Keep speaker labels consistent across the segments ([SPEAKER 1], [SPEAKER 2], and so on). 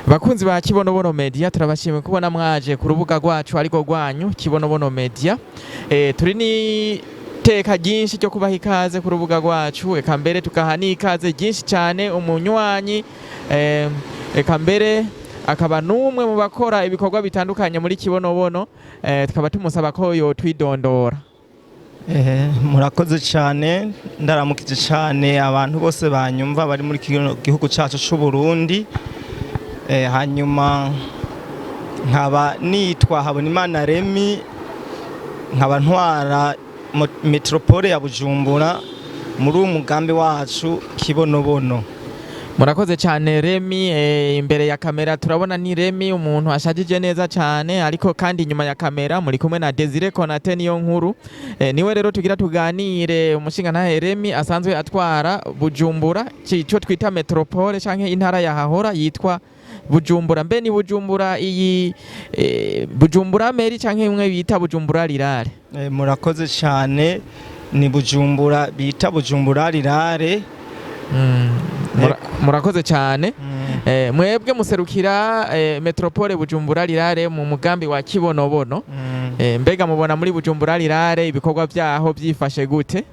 [SPEAKER 1] Bakunzi ba Kibonobono Media, turabashimiye kubona mwaje ku rubuga rwacu ariko rwanyu Kibonobono Media. Turi ni teka ryinshi ryo kubaha ikaze ku rubuga rwacu, eka mbere tukaha n'ikaze ryinshi cyane umunywanyi, eka mbere akaba n'umwe mu bakora ibikorwa bitandukanye muri Kibonobono, tukaba tumusaba ko yotwidondora.
[SPEAKER 2] Murakoze cyane, ndaramukije cyane abantu bose banyumva bari muri kino gihugu cyacu cy'u Burundi. Hanyuma nkaba nitwa Habonimana Remy, nkaba ntwara metropole ya Bujumbura muri uwo mugambi wacu Kibonobono.
[SPEAKER 1] Murakoze cyane Remy. Imbere ya kamera turabona ni Remy, umuntu ashajije neza cyane, ariko kandi inyuma ya kamera muri kumwe na Desire Konate niyo nkuru. Niwe rero tugira tuganire, umushinga ntahe Remy asanzwe atwara Bujumbura, cyo twita metropole canke intara ya hahora yitwa Bujumbura. Mbe ni Bujumbura iyi, Bujumbura mairie canke imwe bita Bujumbura rurale?
[SPEAKER 2] Murakoze cyane, ni Bujumbura bita Bujumbura rurale.
[SPEAKER 1] Murakoze cyane. Mwebwe muserukira metropole Bujumbura rurale mu mugambi wa Kibonobono. Mbega mubona muri Bujumbura rurale ibikorwa byaho byifashe gute?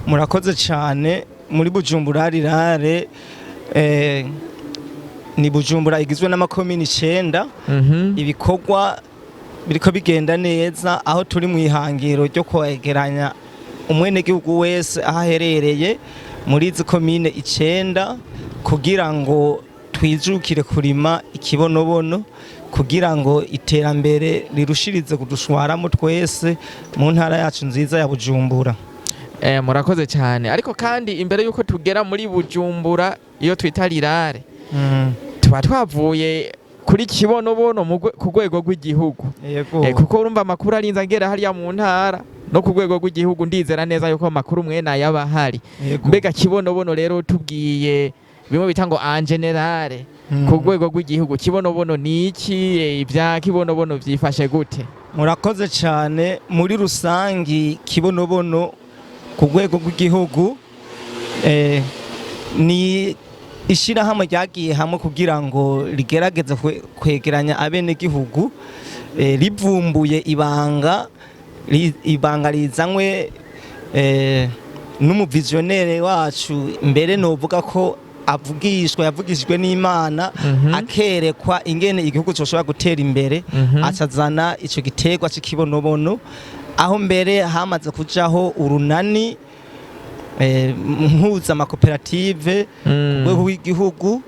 [SPEAKER 2] Murakoze cyane. Muri Bujumbura rurale, ni Bujumbura igizwe n'amakomini 9. Ibikorwa biriko bigenda neza, aho turi mu ihangiro ryo kwegeranya umwenegihugu wese aho aherereye muri izi komine 9, kugira ngo twijukire kurima ikibonobono, kugira ngo iterambere rirushirize kudushwaramo twese mu ntara yacu nziza ya Bujumbura.
[SPEAKER 1] Murakoze cyane. Ariko kandi imbere yuko tugera muri Bujumbura iyo twita rurale, tuba twavuye kuri Kibonobono ku rwego rw'igihugu. Kuko urumva amakuru arinze agera hariya mu ntara no ku rwego rw'igihugu, ndizera neza yuko amakuru mwene ayaba ahari. Mbega Kibonobono rero, tubwiye bimwe bita ngo en général, ku rwego rw'igihugu Kibonobono ni iki? Ibya Kibonobono vyifashe gute?
[SPEAKER 2] Murakoze cyane. Muri rusangi Kibonobono ku rwego rw'igihugu ni ishyirahamwe ryagiye hamwe kugira ngo rigerageze kwegeranya abenegihugu, rivumbuye ibanga ibanga rizanywe n'umuvisionnaire wacu, mbere novuga ko avugishwa, yavugishijwe n'Imana, akerekwa ingene igihugu coshobora gutera imbere, acazana ico giterwa c'ikibonobono, aho mbere hamaze kujaho urunani mpuzamakoperative ku rwego rw'igihugu.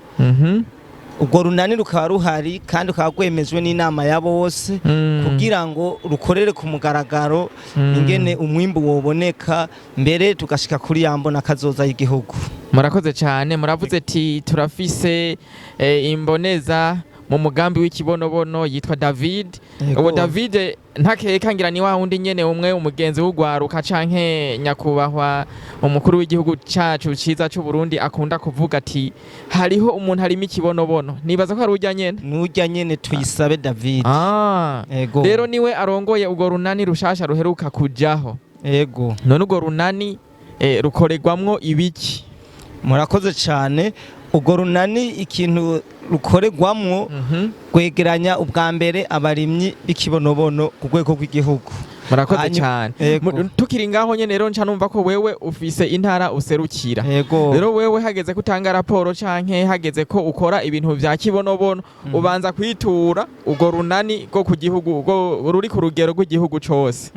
[SPEAKER 2] Urwo runani rukaba ruhari kandi rukaba rwemejwe n'inama ya bose kugira ngo rukorere ku mugaragaro ingene umwimbu woboneka, mbere tugashika kuri ya mbona kazoza y'igihugu.
[SPEAKER 1] Murakoze cyane. Muravuze ati turafise imboneza mu mugambi w'ikibonobono yitwa David. Uwo David ntakeka ngira ni wa wundi nyene umwe umugenzi w'ugwaruka canke nyakubahwa umukuru w'igihugu cacu ciza c'u Burundi akunda kuvuga ati hariho umuntu arima ikibonobono. Nibaza ko ari urya nyene.
[SPEAKER 2] Nurya nyene, Tuyisabe David. Ego.
[SPEAKER 1] Rero niwe arongoye urwo runani rushasha ruheruka kujaho?
[SPEAKER 2] Ego.
[SPEAKER 1] None urwo runani rukorerwamwo ibiki?
[SPEAKER 2] Murakoze cyane. Urwo runani ikintu rukorerwamwo, rwegeranya ubwa mbere abarimyi b'ikibonobono ku rwego rw'igihugu.
[SPEAKER 1] Murakoze cyane.
[SPEAKER 2] Yego.
[SPEAKER 1] Tukiri ngaho nyene rero, nca numva ko wewe ufise intara userukira.
[SPEAKER 2] Yego.
[SPEAKER 1] Rero wewe hageze ko utanga raporo canke hageze ko ukora ibintu vya Kibonobono, ubanza kwitura urwo runani rwo ku gihugu, rwo ruri ku rugero rw'igihugu cose?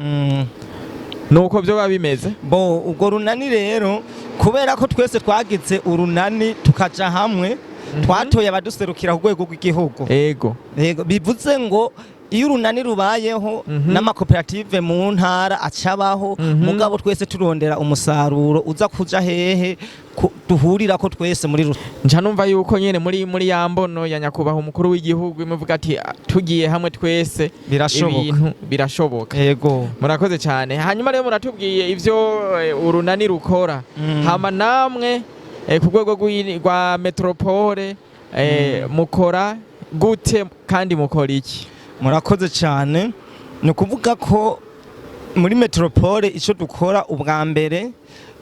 [SPEAKER 1] Nuko vyo biba bimeze.
[SPEAKER 2] Bo urwo runani rero, kubera ko twese twagize urunani tukaja hamwe, twatoye abaduserukira ku rwego rw'igihugu. Yego, bivuze ngo iyo urunani rubayeho, n'amakoperative mu ntara acabaho, mugabo twese turondera umusaruro uza kuja hehe duhurira ko twese muri
[SPEAKER 1] Nca numva yuko nyene muri ya mbono ya nyakubahwa umukuru w'igihugu imuvuga ati "Ah, tugiye hamwe twese
[SPEAKER 2] Birashoboka.
[SPEAKER 1] ibintu birashoboka."
[SPEAKER 2] Yego.
[SPEAKER 1] Murakoze cyane. Hanyuma rero muratubwiye ivyo urunani rukora. Hama namwe ku rwego rwa metropole, mukora gute kandi mukora iki?
[SPEAKER 2] Murakoze cyane. Ni ukuvuga ko muri metropole icyo dukora ubwa mbere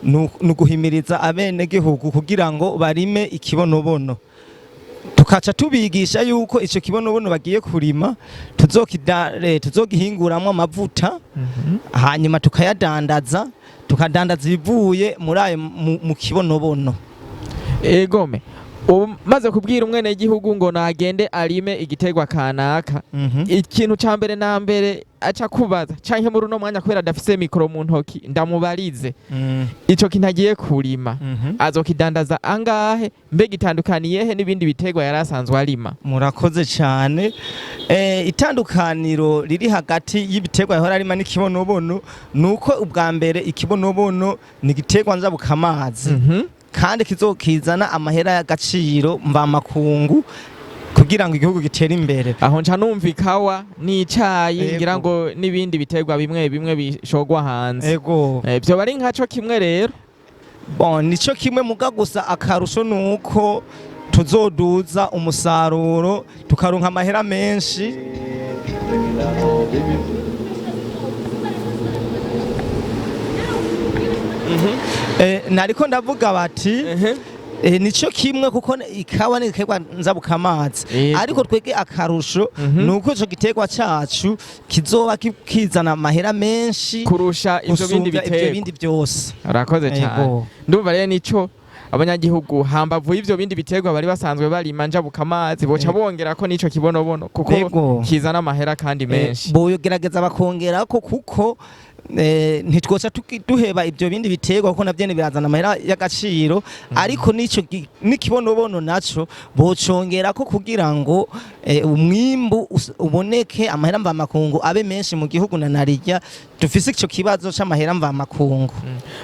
[SPEAKER 2] ni uguhimiriza abenegihugu kugira ngo barime ikibonobono. Tukaca tubigisha yuko ico kibonobono bagiye kurima tuzogihinguramwo amavuta, hanyuma tukayadandaza, tukadandaza ibivuye muri ayo mu kibonobono.
[SPEAKER 1] Egome, umaze kubwira umwenegihugu ngo nagende arime igiterwa kanaka, ikintu ca mbere na mbere aca kubaza, canke muri uno mwanya kubera adafise mikoro mu ntoki ndamubarize, ico kintu agiye kurima azokidandaza angahe? Mbega itandukaniye he n'ibindi biterwa yari asanzwe arima?
[SPEAKER 2] Murakoze cyane. Itandukaniro riri hagati y'ibiterwa yahora arima n'ikibonobono ni uko ubwa mbere ikibonobono ni igiterwa njabukamazi kandi kizokizana amahera y'agaciro mvamakungu kugira ngo igihugu gitere imbere.
[SPEAKER 1] Aho nca numva ikawa n'icayi, ngira ngo n'ibindi biterwa bimwe bimwe bishogwa hanze.
[SPEAKER 2] Ego.
[SPEAKER 1] Vyoba ari nkaco kimwe rero?
[SPEAKER 2] Bon, nico kimwe, muga gusa akarusho nuko tuzoduza umusaruro, tukaronka amahera menshi. Nariko ndavuga bati nico kimwe kuko ikawa ni igiterwa nzabukamazi, ariko twebwe akarusho nuko ico giterwa cacu kizoba kizana amahera menshi
[SPEAKER 1] kurusha ivyo bindi
[SPEAKER 2] gusumvya ivyo
[SPEAKER 1] biterwa.
[SPEAKER 2] bindi byose.
[SPEAKER 1] Urakoze cyane.
[SPEAKER 2] Ego.
[SPEAKER 1] Ndumva rero nico abanyagihugu hambavu y'ivyo bindi biterwa bari basanzwe barima njabukamazi boca bongera ko nico kibonobono kuko kizana amahera kandi menshi.
[SPEAKER 2] Bogerageza bakongerako kuko ntitwoca duheba ibyo bindi biterwa kuko navyo birazana amahera y'agaciro, ariko n'ico n'ikibonobono naco bocongerako kugira ngo umwimbu uboneke, amahera mvamakungu abe menshi mu gihugu, na narirya dufise ico kibazo c'amahera mvamakungu.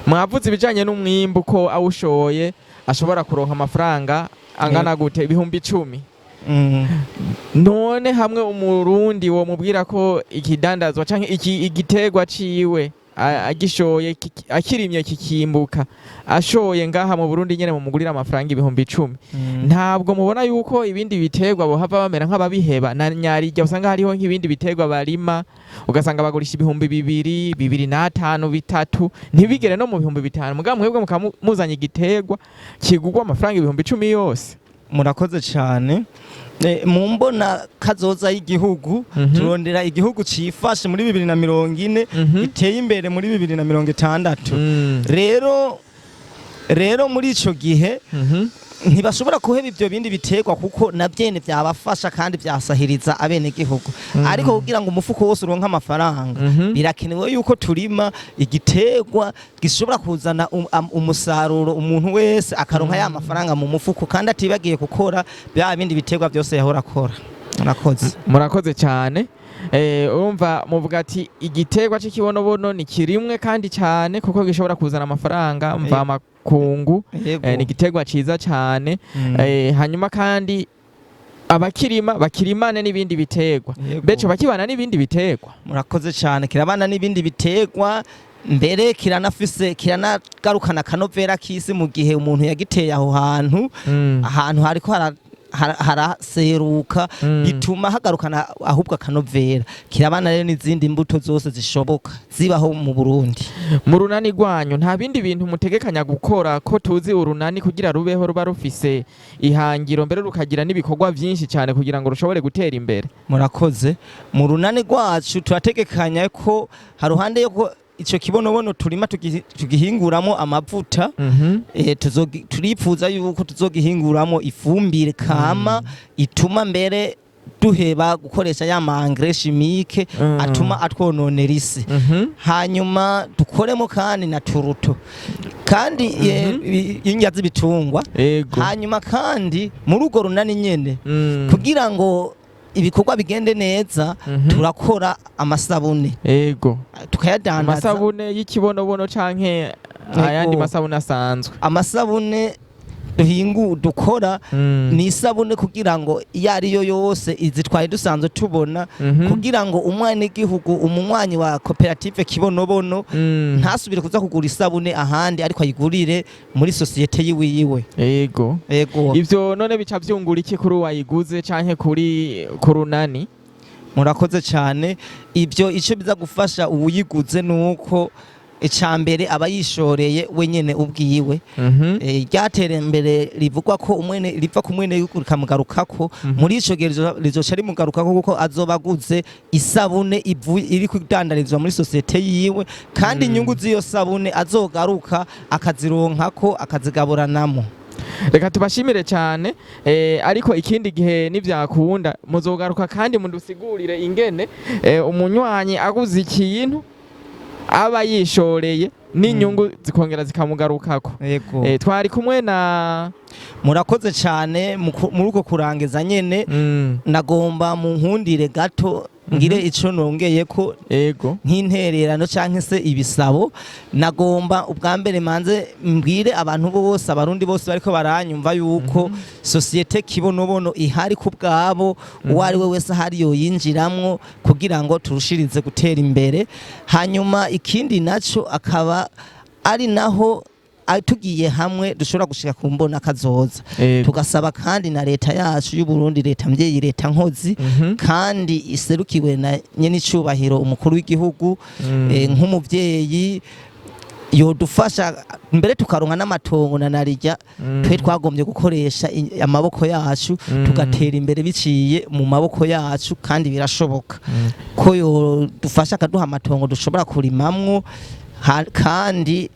[SPEAKER 1] Mwavuze ibijanye n'umwimbu ko awushoye ashobora kuronka amafaranga angana gute? 10,000? None hamwe umurundi womubwira ko ikidandazwa canke iki igiterwa ciwe agishoye akirimye kikimbuka, ashoye ngaha mu Burundi nyene mumugurira amafaranga 10,000, ntabwo mubona yuko ibindi biterwa bohava bamera nk'ababiheba, na nyarirya usanga hariho nk'ibindi biterwa barima ugasanga bagurisha 2000, 2,500, 3, ntibigere no mu 5000, mugabo mwebwe mukaba muzanye igiterwa kigurwa amafaranga 10,000 yose?
[SPEAKER 2] Murakoze cyane. Mu mbona kazoza y'igihugu, turondera igihugu cifashe muri 2040, giteye imbere muri 2060. Rero muri ico gihe ntibashobora kuheba ivyo bindi biterwa kuko navyene vyabafasha kandi vyasahiriza abenegihugu, ariko kugira ngo umufuko wose uronke amafaranga, birakenewe yuko turima igiterwa gishobora kuzana umusaruro, umuntu wese akaronka ya mafaranga mu mufuko kandi atibagiye gukora bya bindi biterwa byose yahora akora. Murakoze.
[SPEAKER 1] Murakoze cyane. Urumva muvuga ati igiterwa cy'ikibonobono ni kirimwe kandi cyane kuko gishobora kuzana amafaranga mvamakungu. Ni igiterwa ciza cyane. Hanyuma kandi abakirima bakirimane n'ibindi biterwa. Mbeco bakibana n'ibindi biterwa?
[SPEAKER 2] Murakoze cyane. Kirabana n'ibindi biterwa, mbere kiranafise, kiranagarukana akanovera k'isi mu gihe umuntu yagiteye aho hantu, ahantu hariko haraseruka, bituma hagarukana ahubwo akanovera. Kirabana rero n'izindi mbuto zose zishoboka zibaho mu Burundi.
[SPEAKER 1] Mu runani rwanyu nta bindi bintu mutegekanya gukora? Ko tuzi urunani kugira rubeho ruba rufise ihangiro, mbere rukagira n'ibikorwa byinshi cyane kugira ngo rushobore gutera imbere.
[SPEAKER 2] Murakoze. Mu runani rwacu turategekanya ko haruhande yo ko ico kibonobono turima tugihinguramo amavuta, turipfuza yuko tuzogihinguramo ifumbire kama ituma mbere duheba gukoresha ya ma engrais chimique atuma atwononera isi. Hanyuma dukoremo kandi na turuto kandi indya z'ibitungwa. Hanyuma kandi muri urwo runani nyene, kugira ngo ibikorwa bigende neza, turakora amasabune, tukayadandaza.
[SPEAKER 1] Amasabune y'ikibonobono canke ayandi masabune asanzwe?
[SPEAKER 2] Amasabune duhingu dukora ni isabune kugira ngo iyo ariyo yose izi twari dusanzwe tubona, kugira ngo umwenegihugu, umunywanyi wa koperative Kibonobono, ntasubire kuza kugura isabune ahandi, ariko ayigurire muri sosiyete yiwiwe. Yego.
[SPEAKER 1] Ivyo none bica vyungura iki kuri uwayiguze canke kuri ku runani?
[SPEAKER 2] Murakoze cyane. Ibyo icyo biza gufasha uwuyiguze ni uko Icya mbere aba yishoreye wenyene ubwiwe. Rya terambere rivugwa ko umwene riva ku mwene rikamugarukako, muri ico gihe rizoca rimugarukako, kuko azoba aguze isabune iri kudandarizwa muri sosiyete yiwe, kandi inyungu z'iyo sabune azogaruka akazironkako, akazigaburanamo.
[SPEAKER 1] Reka tubashimire cyane, ariko ikindi gihe nivyakunda muzogaruka kandi mudusigurire ingene umunywanyi aguze ikintu aba yishoreye n'inyungu zikongera zikamugarukako.
[SPEAKER 2] Yego.
[SPEAKER 1] Twari kumwe na
[SPEAKER 2] Murakoze cyane. Muri uko kurangiza nyene, nagomba mu nkundire gato ngire ico nongeye ko nk'intererano canke se ibisabo. Nagomba ubwa mbere manze mbwire abantu bose, Abarundi bose bariko baranyumva, yuko sosiyete Kibonobono ihari ku bwabo. Uwo ari we wese ahari yoyinjiramwo kugira ngo turushirize gutera imbere. Hanyuma ikindi naco akaba ari naho tugiye hamwe dushobora gushika ku mbona kazoza. Tugasaba kandi na leta yacu y'u Burundi, leta mvyeyi, leta nkozi, kandi iserukiwe na nyenicubahiro umukuru w'igihugu, nk'umuvyeyi yodufasha mbere tukaronka n'amatongo na narirya twe twagombye gukoresha amaboko yacu, tugatera imbere biciye mu maboko yacu, kandi birashoboka ko yodufasha akaduha amatongo dushobora kurimamwo, kandi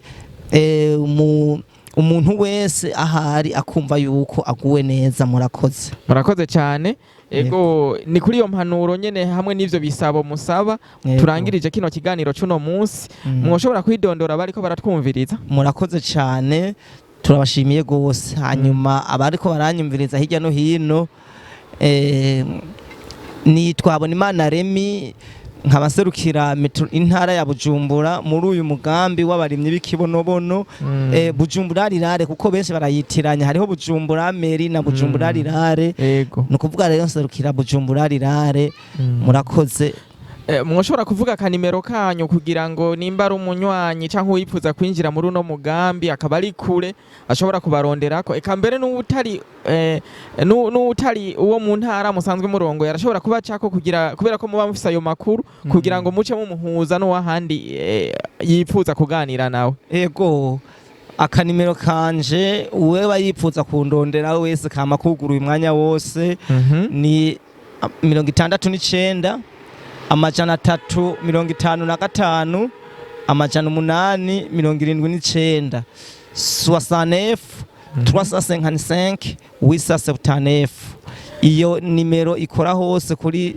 [SPEAKER 2] umuntu wese ahari akumva yuko aguwe neza. Murakoze.
[SPEAKER 1] Murakoze cyane. Ego, ni kuri iyo mpanuro nyene hamwe n'ivyo bisabo musaba turangirije kino kiganiro c'uno munsi. Mwoshobora kwidondora bariko baratwumviriza?
[SPEAKER 2] Murakoze cyane, turabashimiye gose. Hanyuma abariko baranyumviriza hirya no hino, nitwa Habonimana Remy, nkaba nserukira intara ya Bujumbura muri uyu mugambi w'abarimyi b'ikibonobono, Bujumbura Rurale, kuko benshi barayitiranya, hariho Bujumbura Mairie na Bujumbura Rurale. Ni ukuvuga rero nserukira Bujumbura Rurale. Murakoze.
[SPEAKER 1] Mwoshobora kuvuga akanimero kanyu kugira ngo nimba ari umunywanyi canke uwifuza kwinjira muri uno mugambi akaba ari kure ashobora kubaronderako, eka mbere n'uwutari n'uwutari uwo mu ntara musanzwe murongoye arashobora kubacako kugira, kubera ko muba mufise ayo makuru, kugira ngo muce mumuhuza n'uwahandi yifuza kuganira nawe.
[SPEAKER 2] Ego, akanimero kanje, uweba yipfuza kundondera wese kama kuguruye umwanya wose, ni 69 355 879, 69 355 879. Iyo nimero ikora hose kuri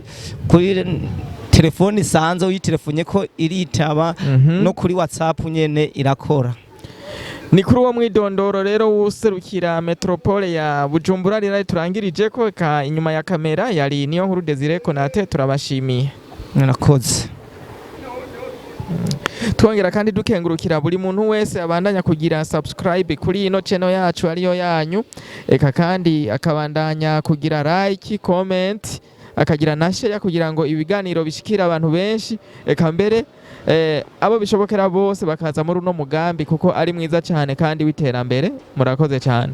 [SPEAKER 2] telefone isanzwe, uyitelefonye ko iritaba, no kuri WhatsApp nyene irakora.
[SPEAKER 1] Ni kuri uwo mwidondoro rero wuserukira metropole ya Bujumbura rero turangirije ko ka inyuma ya kamera yari niyo nkuru Desire Konate. Turabashimiye.
[SPEAKER 2] Murakoze.
[SPEAKER 1] Twongera kandi dukengurukira buri muntu wese abandanya kugira subscribe kuri ino channel yacu ariyo yanyu, eka kandi akabandanya kugira like, comment, akagira na share kugira ngo ibiganiro bishikire abantu benshi, eka mbere abo bishobokera bose bakaza muri uno mugambi kuko ari mwiza cyane kandi w'iterambere. Murakoze cyane.